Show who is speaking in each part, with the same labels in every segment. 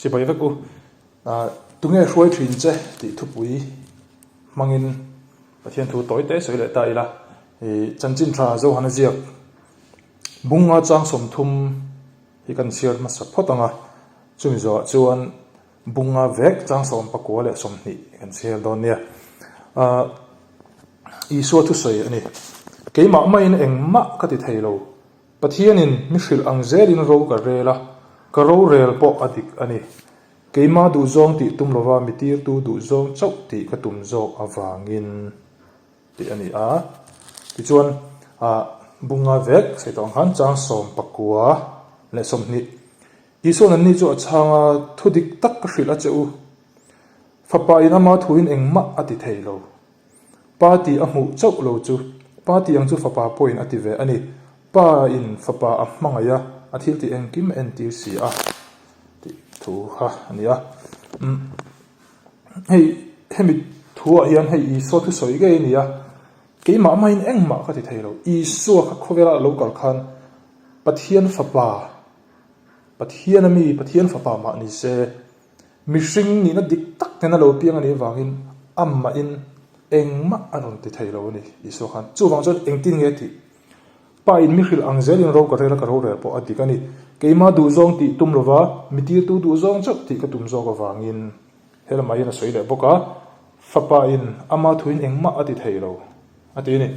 Speaker 1: Chibai vek u. Tunge hruai thin che tih thupui hmangin Pathian thu tawi te sawi leh ta ila. Chanchin tha Zohana ziak bunga chang 30 hi kan chhiar hmasa phawt ang a. Chumi zawhah chuan bunga vek chang 19 leh 20 kan chhiar dawn nia. Isua thusawi a ni. Keimah maiin engmah ka ti thei lo. Pathianin mi hrilh ang zelin ro ka rel a, ka rorel pawh a dik a ni. Keimah duhzawng tih tum lova mi tirtu duhzawng chauh tih ka tum zawk avangin tih a ni a. Tichuan, bunga vek sawi tawh ang khan chang 19 leh 20. Isua'n anni chu a chhang a, Thu dik tak ka hrilh a che u. Fapa in ama thuin engmah a ti thei lo. Pa tih a hmuh chauh lo chu Pa tih ang chu fapa pawhin a ti ve a ni. Pa in fapa a hmangaih a, a thil tih engkim a entir si a tih thu kha a ni a. Umm hei hemi thuah hian hei Isua thusawi ngei a ni a, keimah mahin engmah ka ti thei lo. Isua kha khawvela a lo kal khan Pathian fapa, Pathian a mi, Pathian fapa mah ni se, Mihring nihna dik tak nena lo piang a nih avangin amahin engmah a rawn ti thei lo a ni, Isua khan. Chuvang chuan engtin nge tih? Pa in mi hrilh ang zelin ro ka rel a, ka rorel pawh a dik a ni. Keimah duhzawng tih tum lova, mi tirtu duhzawng chauh tih ka tum zawk avangin he lamah hian a sawi leh bawk a, Fapa in ama thuin engmah a ti thei lo, a ti a ni.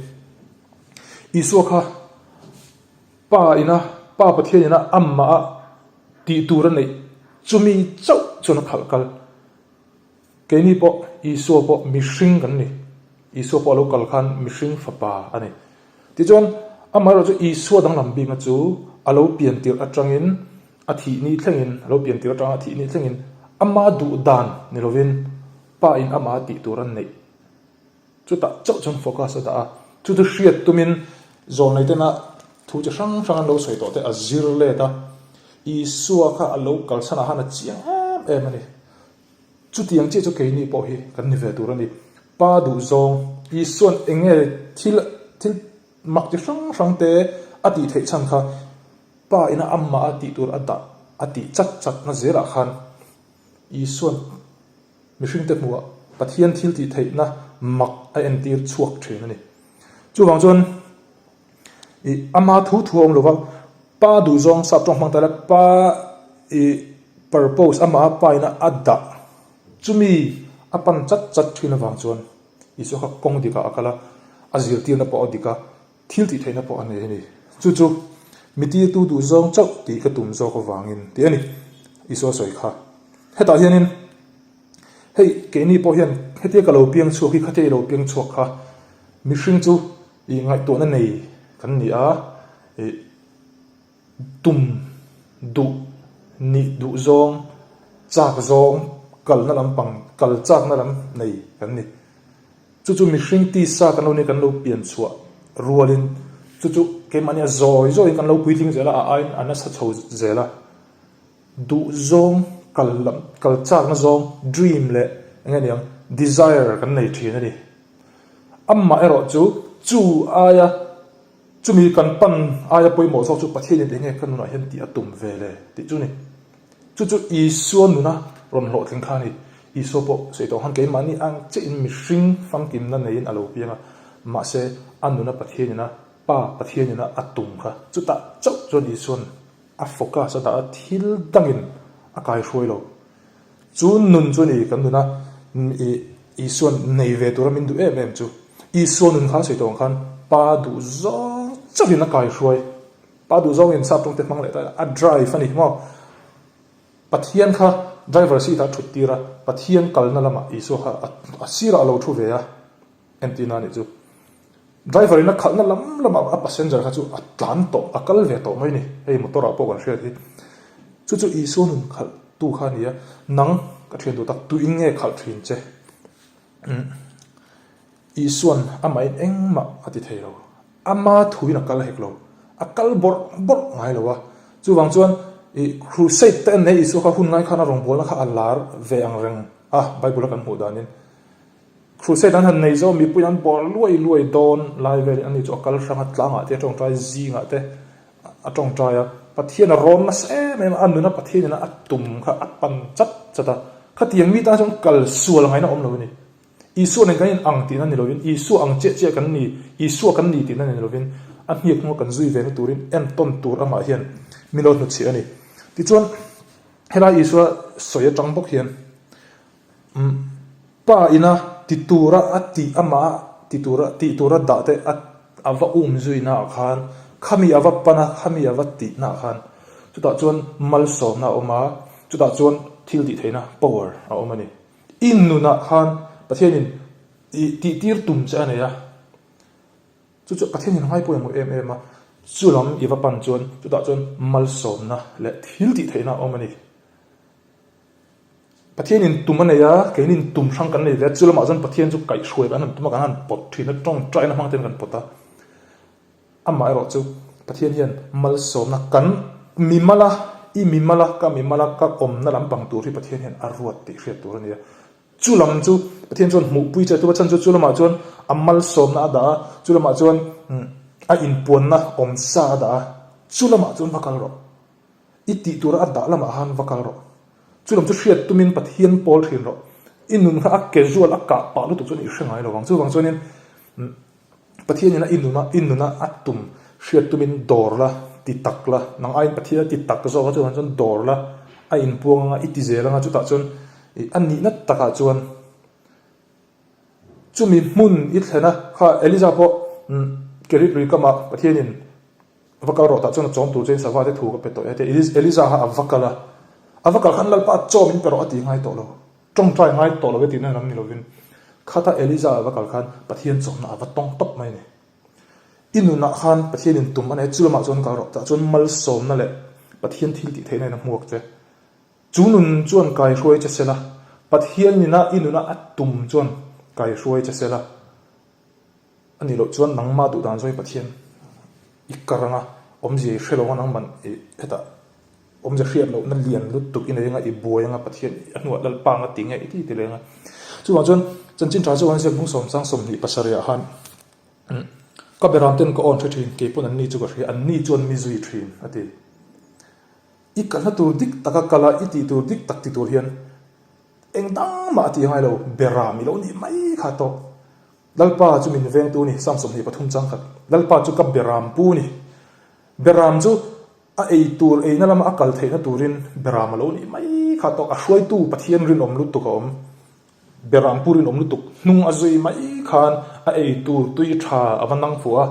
Speaker 1: Isua kha Pa ina, Pa Pathian ina amah a tih tur a neih chumi chauh chuan a khalh kal. Keini pawh Isua pawh mihring kan ni. Isua pawh a lo kal khan mihring fapa a ni. Tichuan, amaherawh chu Isua danglam bikna chu a lo pian tirh atangin a thih ni thlengin, a lo pian tirh atanga a thih ni thlengin ama duh dan ni lovin Pa in amah a tih tur a neih. Chutah chauh chuan focus a dah a, chu chu hriat tumin zawlnei tena thu chi hrang hrang an lo sawi tawh te a zir let a, Isua kha a lo kalsan ah khan a chiang em em a ni. Chutiang chiah chu keini pawh hi kan ni ve tur a ni. Pa duhzawng, Isua'n eng nge thil thil mak chi hrang hrang te a tih theih chhan kha Pa ina amah a tih tur a dah a tih chat chat na zelah khan Isua'n Mihringte hmuhah Pathian thil tih theihna mak a entir chhuak thin a ni. Chuvang chuan i ama thu thu a awm lova, Pa duhzawng sap tawng hmang ta ila Pa i purpose amaha Pa ina a dah chumi a pan chat chat thin avang chuan Isua kha kawng dikah a kal a, a zirtirna pawh a dik a, Thil tih theihna pawh a nei a ni. Chu chu mi tirtu duh zawng chauh tih ka tum zawk avangin tih a ni, Isua sawi kha. Hetah hianin hei keini pawh hian hetia ka lo piang chhuak hi khatia i lo piang chhuak kha mihring chu ih ngaihtuahna nei kan ni a, ih tum duh nih duh zawng chak zawng kalna lampang kal chakna lam nei kan ni. Chu chu mihring tisa kan lo nia kan lo pian chhuah rualin chu chu keimahni a zawi zawiin kan lo puitling zel a, a aiin a nasa chho zel a. Duhzawng kal lam kal chakna zawng dream leh eng nge niang desire kan nei thin a ni. Amah erawh chu chu aia chumi kan pan aia pawimawh zawk chu Pathianin eng nge ka nunah hian tih a tum ve le tih chu a ni. Chu chu Isua nuna rawn hlawhtling kha a ni. Isua pawh sawi tawh khan keimahni ang chiahin mihring famkimna neiin a lo piang a, mahse a nuna Pathianina, Pa Pathianina a tum kha. Chutah chauh chuan Isua'n a focus a dah a, thil dangin a kaihruai lo. Chu nun chu a ni kan nuna Isua'n nei ve tura min duh em em chu. Isua nun kha sawi tawh ang khan Pa duh zawng chauhin a kaihruai. Pa duh zawngin sap tawngte hmang leh ta ila a drive a ni maw? Pathian kha driver seat ah a thut tir a, Pathian kalna lamah Isua kha a sirah a lo thu ve a, entirna a nih chu. Driver in a khalhna lam lamah a passenger kha chu a tlan tawh, a kal ve tawh mai a ni, hei motor ah pawh kan hriat hi. Chu chu Isua nun khalh tu kha a ni a, nang ka thian duh tak tuin nge khalh thin che? Isua'n amahin engmah a ti thei lo. Ama thuin a kal hek lo. A kal bawrh bawrh ngai lo a. Chuvang chuan i crusade te en nei Isua kha hun ngai khan a rawngbawlna kha a lar ve ang reng a, Bible a kan hmuh danin. Crusade an han nei zo mipui an bawrh luai luai dawn lai velin ani chu a kal hrang a, tlangah te a tawngtai, zingah te a tawngtai a. Pathian a rawn nasa em em a, a nuna Pathian ina a tum kha a pan chat chat a. Khatiang mi tan chuan kal sual ngaihna awm lo a ni. Isua nen kan in ang tihna ni lovin, Isua ang chiah chiah kan ni, Isua kan ni tihna ni lovin, a hniak hnunga kan zui vena turin entawn tur amah hian min lo hnutchhiah a ni. Tichuan, helai Isua sawi atang bawk hian, Pa ina ti tura a tih amah a ti tura tih tura dah te a a va um zuina ah khan, khami a va pan a, khami a va tihna ah khan chutah chuan malsawmna a awm a, chutah chuan thil tih theihna, power, a awm a ni. I nunah khan Pathianin i tihtir tum che a nei a, chu chu Pathianin ngai pawimawh em em a, chu lam i va pan chuan chutah chuan malsawmna leh thil tih theihna a awm a ni. Pathianin tum a nei a, keinin tum hrang kan nei ve a, chu lamah chuan Pathian chu kaihhruai kan han tum a, kan han pawt thin a, tawngtaina hmang ten kan pawt a. Amaherawh chu Pathian hian malsawmna kan mi mala, i mi mala, ka mi mala, ka awmna lampang tur hi Pathian hian a ruat tih hriat tur a ni a. Chu lam chu Pathian chuan hmuhpui che a tum a, chhan chu chu lamah chuan a malsawmna a dah a, chu lamah chuan a inpuanna awmsa a dah a, chu lamah chuan va kal rawh. I tih tura a dah lamah khan va kal rawh. Chu lam chu hriat tumin Pathian pawl thin rawh. I nun kha a casual, a kah pah lutuk chuan i hre ngai lo vang. Chuvang chuanin Pathian ina i nuna i nuna a tum hriat tumin dawr la, ti tak la, nang aiin Pathian a ti tak zawk a chuvang chuan dawr la, a inpuang anga i ti zel anga chutah chuan a nihna takah chuan chumi hmun i thlen a, kha Eliza pawh Kerit lui kamah Pathianin va kal rawh tah chuan a chawm tur chuan sava te thu ka pe tawh e a ti a, Eliza kha a va kal a, a va kal khan Lalpa chaw min pe rawh a ti ngai tawh lo. Tawngtai ngai tawh lo e tihna lam ni lovin khata Eliza a va kal khan Pathian chawmna a va tawng tawp mai a ni. I nunah khan Pathianin tum a nei a, chu lamah chuan kal rawh. Tah chuan malsawmna leh Pathian thil tih theihna in a hmuak che. Chu nun chuan kaihruai che sela, Pathian nina i nuna a tum chuan kaihruai che sela. A nih loh chuan nangmah duh dan zawng i Pathian i kar anga awmzia i hre lo anga nangman i hetah awmzia hriat lohna lian lutuk i nei anga i buai anga Pathian a hnuah Lalpa anga ti nge i ti ti leng a. Chuvang chuan chanchin tha chu an ziak bung 27 ah khan ka beram ten ka awn hre thin kei pawn anni chu ka hria anni chuan mi zui thin a ti. I kalna tur dik taka kal a i tih tur dik tak ti tur hian eng dang mah a ti ngai lo beram i lo nih mai kha tawk. Lalpa chu min vengtu ni, Psalm 23 chang khat. Lalpa chu ka beram pu ni. Beram chu a ei tur eina lama a kal theihna turin beram a lo nih mai kha tawk. A hruaitu Pathian rinawm lutuk a awm. Beram pu rinawm lutuk hnung a zui mai khan a ei tur tui tha a va nang fuh a,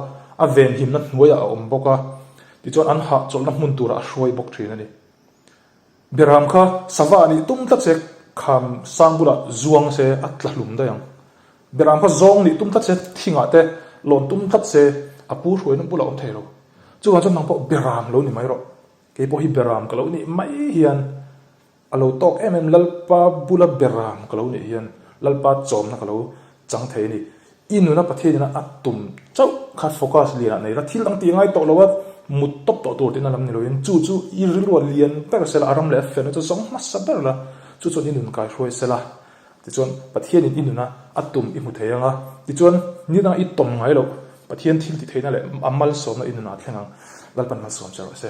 Speaker 1: a venhimna hnuaiah a awm bawk a. Tichuan an hahchawlhna hmun turah a hruai bawk thin a ni. Beram kha sava nih tum tlat se kham sang bulah zuang se a tla hlum daih ang. Beram kha zawng nih tum tlat se thingah te lawn tum tlat se a pu hruaina bulah awm thei lo. Chuvang chuan nang pawh beram lo ni mai rawh. Kei pawh hi beram ka lo nih mai hian a lo tawk em em Lalpa bula beram ka lo nih hian Lalpa chawmna ka lo chang thei a ni. I nuna Pathian ina a tum chauh kha focus lianah nei la, thil dang tih ngai tawh lo a, mut tawp tawh tur tihna lam ni loin chu chu i rilru a lian ber sela, a ram leh a felna chu zawng hmasa ber la, chu chuan i nun kaihruai sela. Tichuan Pathianin i nuna a tum i hmu thei ang a, tichuan ni dangah i tawm ngai loh Pathian thil tih theihna leh a malsawmna i nunah a thleng ang. Lalpan malsawm che rawh se.